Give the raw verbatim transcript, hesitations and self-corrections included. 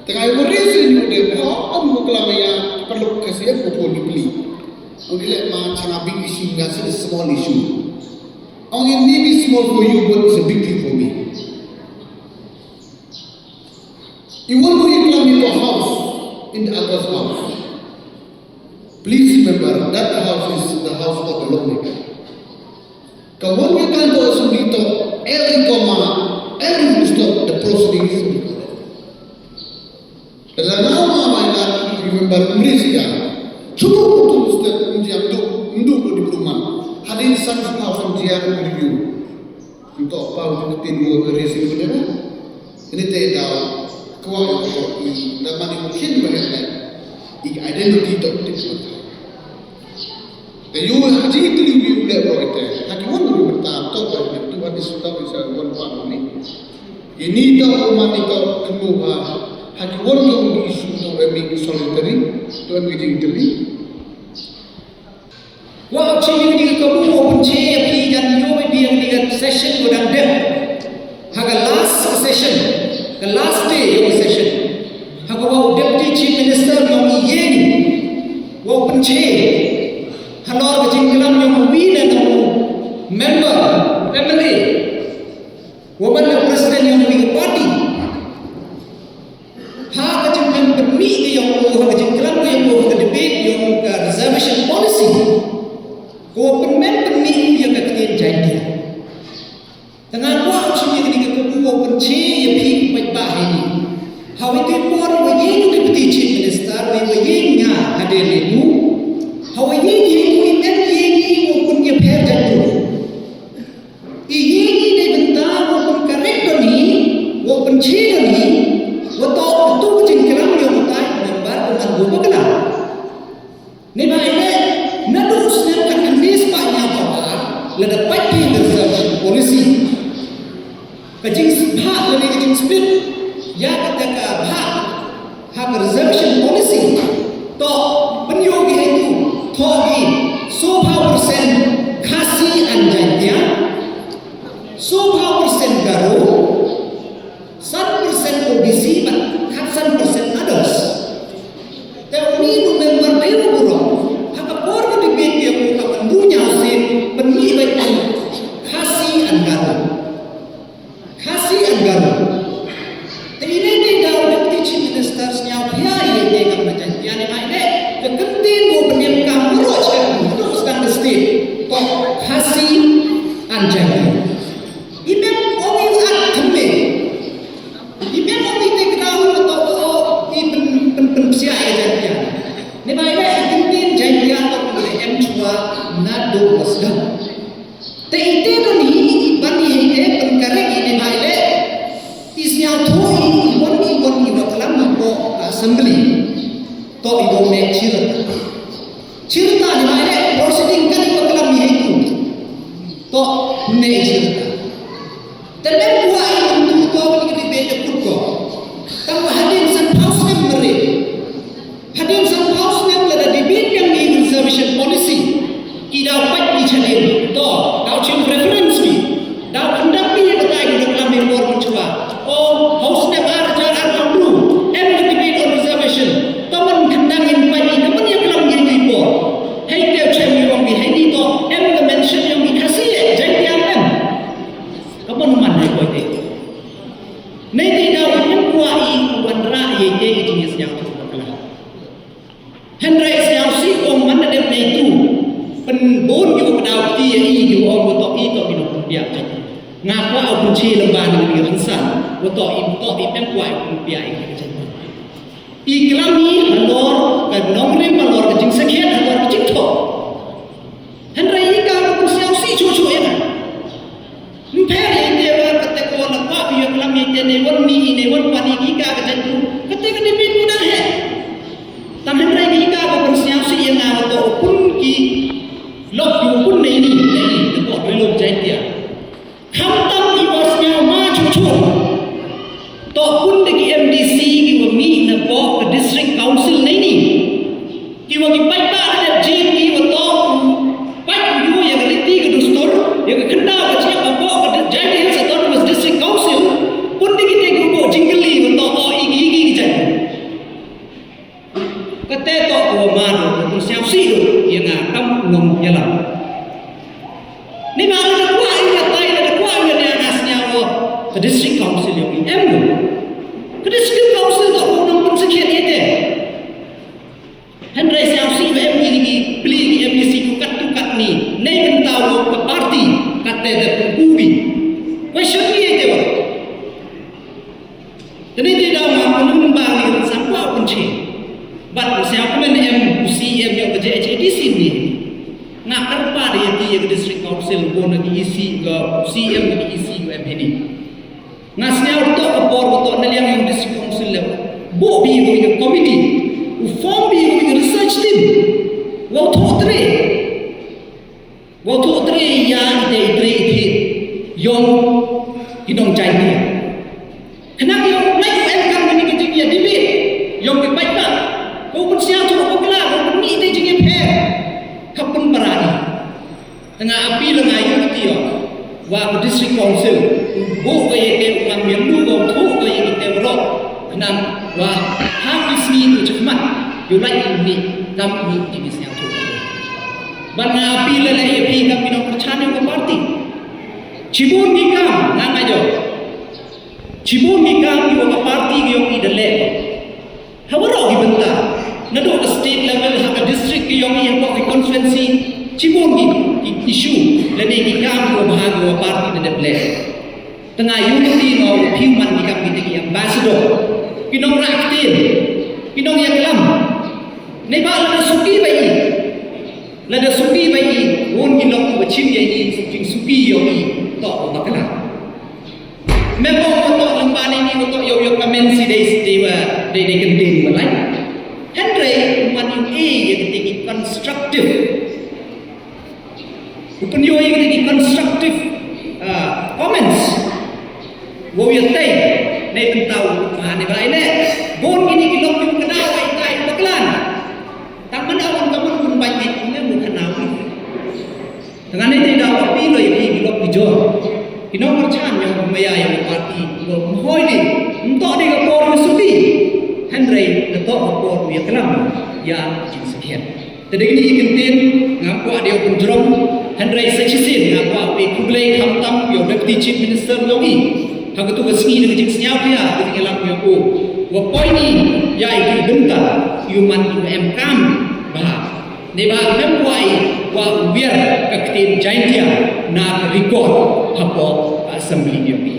Te nga ïa u raise ïa u de, oh, ong u klam ïa, paralok ka sien u pun ki pli. Ong ki leh ma chana big issue nga sien small issue. Ong it may be small for you, but it's a big thing for me. Even though you come into a house, in the other's house, please remember that house is the house of the lawmaker. Ka wan ka kan to assembly to, every comma, every full stop, the proceeding is recorded. Lada nga ma mai na remember mri sia. Chubu tu step mjia mdu mdu ko di peruman. Hadin sang house mjia review. Nto pa u tin wo resi ko dena. Ini te daw kwa ko i da mani mungkin banyak. I identity to tik. Te yu ha ji tu yu le ro ite. Ha ki won ru berta to ko ni tu ha di suta bisa won pa ni. Ini to umani to kenu ha. Ha ki won ko isu to emi solitary to emi jingteri. Wa chi ni ka bu wa pynche ïa phi jan ïoh ïa phi ïa ka session wa dang dep. Ha ka last session, ka last day ïa ka session. Ha ka wa u Deputy Chief Minister nong ïeng wa pynche halor ka jingklam ïa u wi na nong member M L A. Wa ban ïa president ïa u wi ka party. Ha ka jingmem pynmih ka ïong u, ha ka jingklam ka ïong u, ha ka debate ïong ka reservation policy. Ko pynmem pynmih u ïa ka ktien Jaiñtia. Te nga kwah u shim ïa kane ka kabu wa pynche ïa phi u paidbah ha ini. Ha wei te por wa ïeng u Deputy Chief Minister, wei wa ïeng nga ha dei ne u. Ha wa ïeng ïa u i men ïeng i wa pynïapher jait u. I ïing i dei bynta wa pynkarek don hi, wa pynche don hi, wa toh tu jingklam ïong utai member u man u bakla. Neibhah ine, naduh u snem khatkhyndai spah hynñiewphew ar, lada pait phi ka reservation policy. Ka jingsbah lane ka jingsplit ïa kata ka bhah ha ka reservation policy. Toh pynïoh ki haitu, toh ki sawphew percent Khasi and Jaiñtia, sawphew percent Garo, san percent O B C bad khatsan percent others. Te uni u member dei u burom ha ka por ka debate ïa u ka mynbu ñiaw sien pynmih beit Khasi and Garo. Khasi and Garo. Te ine te da u Deputy Chief Minister sñiaw pia ine te kam na Jaiñtia ne mai ne. Ka kyntien ko pynïam kam muro chka muro sdang the state. Ko Khasi and Jaiñtia. Ine ong yu at thymme. Ine ong ite kra u to o i pyn pyn pyn psia ïa Jaiñtia. Ne mai ne i kyntien Jaiñtia to pyn em chwa na do sdang. Te ite don hi i ban hi ite pynkarek i ne bha i le. I sñiawthuh i i wan i wan i wa klam i ko assembly. To i wan ne chirta. Chirta ne bha i le proceeding kan i wa klam i tu. To ne chirta. Te men wa i tu to i debate kut ko. Tang wa hadien san phaw snem mare. Hadien san phaw snem lada debate ïa ngi reservation policy. I daw pait i chadien. To, daw chim reference ki. Daw khyndaw ki ïa kata ki daw klam ïa por mynchwa. O, haw snem ar hajar arphew hynriew. Em ka debate on reservation. To man khyndaw in pait i ka man ïa klam ïa ki por. Hei te chem ïa ong ki hei ni to. Em ka mention ïa ong ki Khasi ïa Jaiñtia em. Ka man man hei poi te. Nei te daw em kwah i wanrah ïa i te i jingïasñiawthuh bakla. Hynrei sñiawsih ong man da dep nei tu. Pynbun ki u kdaw kti ïa i ki u ong u tok i tok i nongpynbiang. Nga kwah u pynchi lem ban ngi ngi rynsan. U tok i tok i pynkwah i pynbiang i ki jingpynbiang. I klam i halor ka nongrim halor ka jingsakhiat halor ka jingthok. Hynrei i ka u pynsñiawsih chuh chuh ïa nga. Ym pher ïa ite wa kata ko na kwah phi ïa klam ïa ite ne wan mi ne wan wan ïa ki ka ka jait u. Kata ka dei bit u dang heh. Tang hynrei ki ka ka pynsñiawsih ïa nga wa to u pun ki lok u pun ne ni ne ni ne bok rilum jait ïa. Khamtam i wa sñiaw ma chuh chuh. To pun da ki M D C ki wa mih na bok ka district council ne ni. Ki wa ki paidbah da dep jied ki wa to pait u ïa ka riti ka dustur, ïa ka khyndaw ka jingïap ka bok ka Jaintia Hills Autonomous District Council, pun da ki te ki wa bok jingkylli wa to o i ki i ki ki jait. ngam ïalam. Ni ma lada kwah ïa tai, lada kwah ïa ne nga sñiaw ka District Council ïong i em lo. Ka District Council ka u nang pynsakhiat ïa te. Hynrei sñiaw si ba em ki ki pli ki M D C ko katto katne. Nei mynta u ka party katte da pynkubi. Question ni ïa te wa. Te ni te daw nga pynun ba ni kan sa kwah pynche. Bad sñiaw kmen em u C M ïong ka J H A D C ni. Nga kyrpad ïa ki ïa ka District Council ko na ki E C ka C M ka E C ko em hini. Nga sñiaw to ka por ko to na liang ïong District Council le. Bo bi ko ïa committee. U form bi ko ïa research team. Wa u thoh tre. Wa u thoh tre ïa ite ite ite. Ïong ki nong jai ni. Khnang ïa u lai u em kam ni ka jingïadei bad ïong ki paidbah. Ko pun sñiaw to ko kla ko pun ni ite jingïapher. Ka pun barai. Te nga appeal nga ïa u ti ïa. Wa ka District Council. U buh ka ïa ke u nang ïa lu ko u thoh ka ïa ke warok. Khnang wa ha ki sngi u chakmat. Ïa u lai u ni kam ni jingïasñiaw to. Ban nga appeal la ïa phi kam ki nongkyrchan ïa ka party. Chibun ki kam nga nga jong. Chibun ki kam ki wa ka party ki ïong i da leh. Ha waroh ki bynta. Naduh ka state level ha ka district ki ïong i ha ka constituency. Chibun ki, ki issue lane ki kam ki wa bha ki wa party da dep leh. Te nga ïohi nga u phi man ki kam ki te ki ambassador. Ki nongrah ktien. Ki nongïalam. Nei ba lada suki ba i. Lada suki ba i. Won ki long ba chim ïa i. Suki suki ïong i. Tok ba kala. Mem ong ko to lem ba ni ko to ïoh ïoh comment si dei si dei wa dei dei kyntien ba lai. Hynrei man ïoh e ïa ki te ki constructive. U pynïoh ïa ki te ki constructive, ah, comments. Wow ïa tei nei pyntau ba ne ba ne. Bon kini ki long ki kena wa ïa tai ba klan. Tang man awan ka man pun ban ïa ki ne mu kena wi. Tengah ni te da wa pi lo ïa ki ki lok ki jor. Ki nongkyrchan ïa u maya ïa u party ki lok mhoi di. Ntok di ka por u suki. Hynrei da tok ka por u ïa klam ïa jingsakhiat. Te dei kini ki kyntien ngam kwah dei u pynjrong. Hynrei sa shisien ngam kwah u pei khublei khamtam ïa u Deputy Chief Minister jong i. Ha katu ka sngi da ka jingsngiaw pia da ka jingïalam ïa u. Wa poi ni ïa i ki bynta ïa u man ïa u em kam bha. Neba mem wai wa wiar ka ktien Jaintia na ka record hapoh ka assembly ïa u.